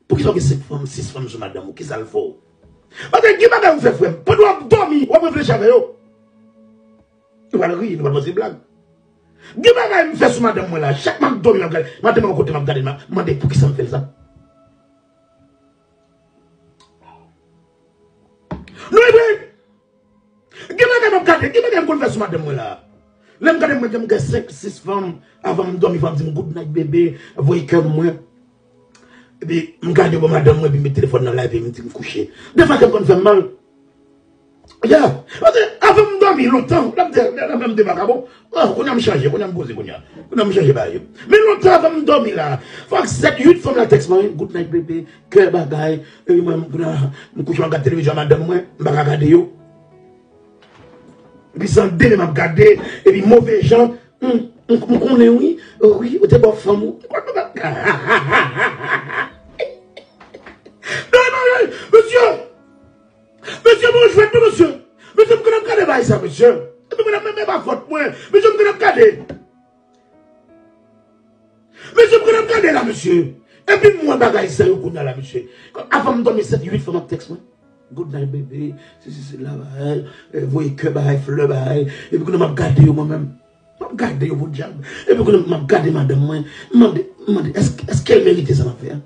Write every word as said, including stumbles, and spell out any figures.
Poukisa w gen senk fanm, sis fanm sou madanm ou? Kisa l fè w? Paske gen bagay ou fè, frè m. Pandan w ap dòmi, w ap reflechi avè yo. Nou pral ri, nou pral panse blag. Gen bagay m fè sou madanm mwen la. Chak m ap dòmi, m ap gade. Madanm mwen kote m ap gade, m ap mande poukisa m fè l sa. Nou ede. Gen bagay m ap gade, gen bagay m konn fè sou madanm mwen la. Lè m gade, mwen gen m gen senk, sis fanm, avan m dòmi, fanm di m good night, bebe, voye kè pou mwen. Epi, m gade yo ban madanm mwen, epi m met telefòn nan la, epi m di m kouche. Defwa kè m konn fè m mal. Ya, paske avan m dòmi lontan, l ap di, l ap di m de vakabon. Oh, kounye a m chanje, kounye a m poze, kounye a. Kounye a m chanje bagay yo. Men lontan avan m dòmi la, fòk sèt, uit fanm la tèks mwen, good night, bebe, kè bagay. Epi mwen, kounye a, m kouche, m ap gade televizyon a madanm mwen, m pa ka gade yo. Epi se an de men m ap gade, epi move jan, m, m, m konnen wi, wi, ou te ba w fanm ou. M konn bagay. Non, non, non, mesye! Mesye, bon jwèt tou, mesye! Mesye, m konn ap gade bagay sa, mesye! Epi mwen, men, men pa fòt mwen! Mesye, m konn ap gade! Mesye, m konn ap gade la, mesye. Epi m wè bagay sa yo kounye a la, mesye. Avan m dòmi, sèt, uit fanm ap tèks mwen. Good night, bebe. Si, si, si, la, bagay. Eh, voye kè, bagay, flè, bagay. Epi kounye a m ap gade yo, mwen menm. M ap gade yo, podyab. Epi kounye a m ap gade madanm mwen. M mande, m mande, èske, èske l merite sa m ap fè a?